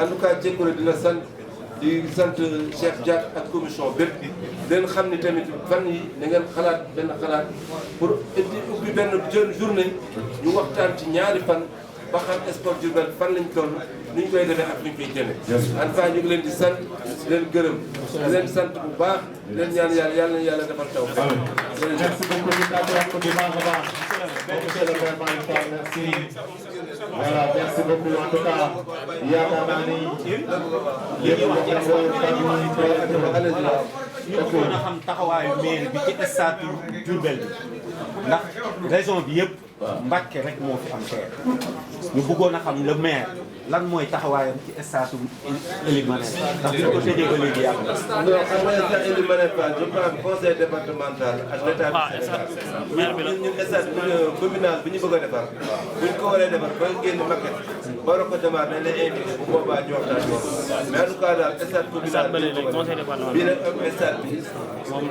en tout cas Cekure dina sant di sant Cheikh Diack ak commission bépp leen xam ni tamit fan yi da ngeen xalaat benn xalaat pour ubbi benn journée ñu waxtaan ci ñaari fan ba xam sport Diourbel fan lañ toll ni ñu koy defee ak ni ñu koy jëmee. en tout cas ñu ngi leen di sant di leen gërëm di leen sant bu baax di leen ñaan yàlla na yàlla defal taw. merci beaucoup ñu tàggatoo ko bu baax a baax. monsieur le maire Malick Fall merci. voilà merci beaucoup en tout cas yaakaar naa ni yéen a wax ñu bëggoon a xam taxawaayu maire bi ci stade Diourbel bi ndax région bi yëpp Mbacké rek moo fi am terre ñu bëggoon a xam le maire lan mooy taxawaayam ci stade Elimane ndax bu ñu ko tëjee ba léegi yàgg na. non xam nga stade Elimane Fall je pense conseil départemental ak l'état du Sénégal ñun stade communal bi ñu bëgg a defar bu ñu ko waree defar ba génn maquette war a ko démarrer dañ lay invité bu boobaa ñu waxtaan moom mais en tout cas daal stade communal bii nag am stade bi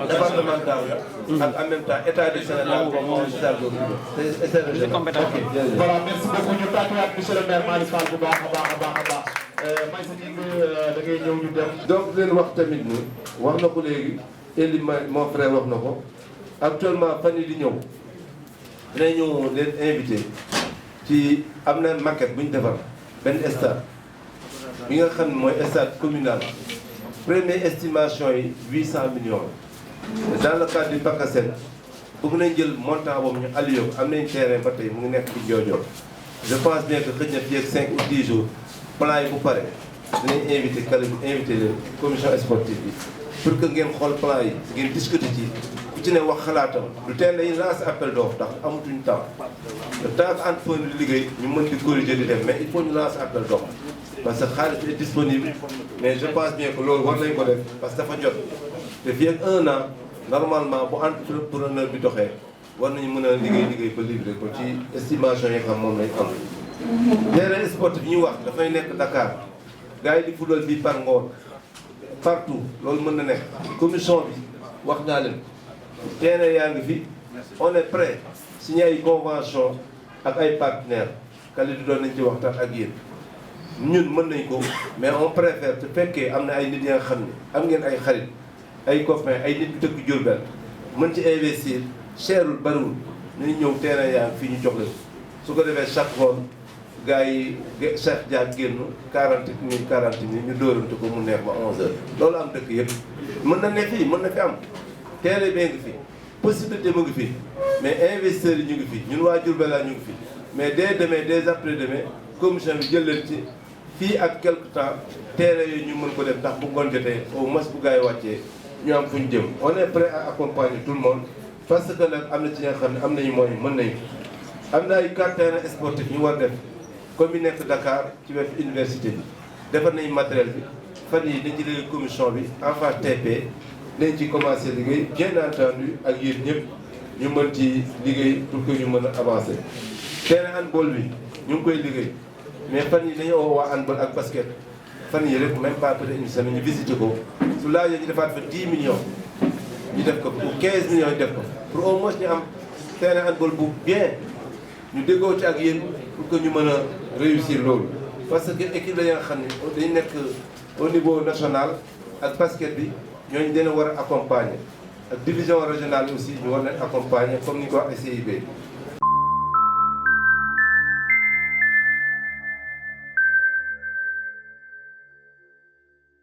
départemental la ak en même temps état du Sénégal moom stade boobu voilà merci beaucoup ñu tàggatoo monsieur le maire Malick Fall bu baax a baax a baax a baax may sa ñi da ngay ñëw ñu dem. donc leen wax tamit ni wax na ko léegi Eli mon frère wax na ko actuellement fan yi di ñëw dinañu leen invité ci am na maquette bu ñu defar benn stade bi nga xam ne mooy stade communal première estimation yi 800 millions dans le cadre du PACASEN bëgg nañ jël montant boobu ñu allié ko am nañ terrain ba tey mu ngi nekk ci Diodio je pense bien que xëj na fii ak 5 ou 10 jours plan yi bu pare dinañ invité leen commission sportive bi pour que ngeen xool plan yi ngeen discuter ci ku ci ne wax xalaatam lu teel dañuy lancer appel d'offre ndax amatuñ temps le temps que entrepreneur di liggéey ñu mën di corriger di dem mais il faut ñu lancer appel d'offre parce que xaalis est disponible mais je pense bien que loolu war nañ ko def parce que dafa jot te fii ak 1 an normalement bu entrepreneur bi doxee war nañu mën a liggéey ba livrer ko ci estimation yi xam moom lañ am. terrain sportif yi ñu wax dafay nekk Dakar gars yi di football fii par ngoon partout loolu mën na nekk commission bi wax naa leen terrain yaa ngi fi on est prêt signer ay convention ak ay partenaires kali di doon nañ ci waxtaan ak yéen ñun mën nañ ko mais on préfère te fekkee am na ay nit ya nga xam ne am ngeen ay xarit ay copains ay nit yu dëkk Diourbel mën ci investir cherul bariwul nañ ñëw terrain yaa ngi fii ñu jox leen su ko defee chaque fois gars yi Cheikh Diack génn 40 000 ñu dóorante ko mu neex ba 11h loolu am dëkk yëpp mën na ne fii mën na fi am terrain bee ngi fi possibilité mu ngi fi mais investisseurs yi ñu ngi fi ñun waa Diourbel la ñu ngi fi mais dès demain dès après demain commission bi jël leen ci fii ak quelque temps terrain yooyu ñu mën ko def ndax bu ngoon jotee au moins bu gars yi wàccee ñu am fu ñu jëm on est prêt à accompagner tout le monde parce que nag am na ci nga xam ne am nañu moyen mën nañu am na ay 4 terrains sportifs ñu war def comme yi nekk Dakar ci wetu université bi defar nañu matériel bi fan yi dañ ci liggéey commission bi en face TP dañ ci commencé liggéey bien entendu ak yéen ñëpp ñu mën ci liggéey pour que ñu mën a avancer. terrain handball bi ñu ngi koy liggéey mais fan yi dañoo woo waa handball ak basket fan yi rek même pas peut-être une semaine ñu visité ko su laajee ñu defaat fa 10 millions ñu def ko pour 15 millions ñu def ko pour au moins ñu am terrain handball bu bien ñu déggoo ci ak yéen pour que ñu mën a réussir loolu parce que équipe la nga xam ne dañu nekk au niveau national ak basket bi ñooñu dina war a accompagner ak division régionale aussi ñu war leen accompagner comme ni ko wax CIB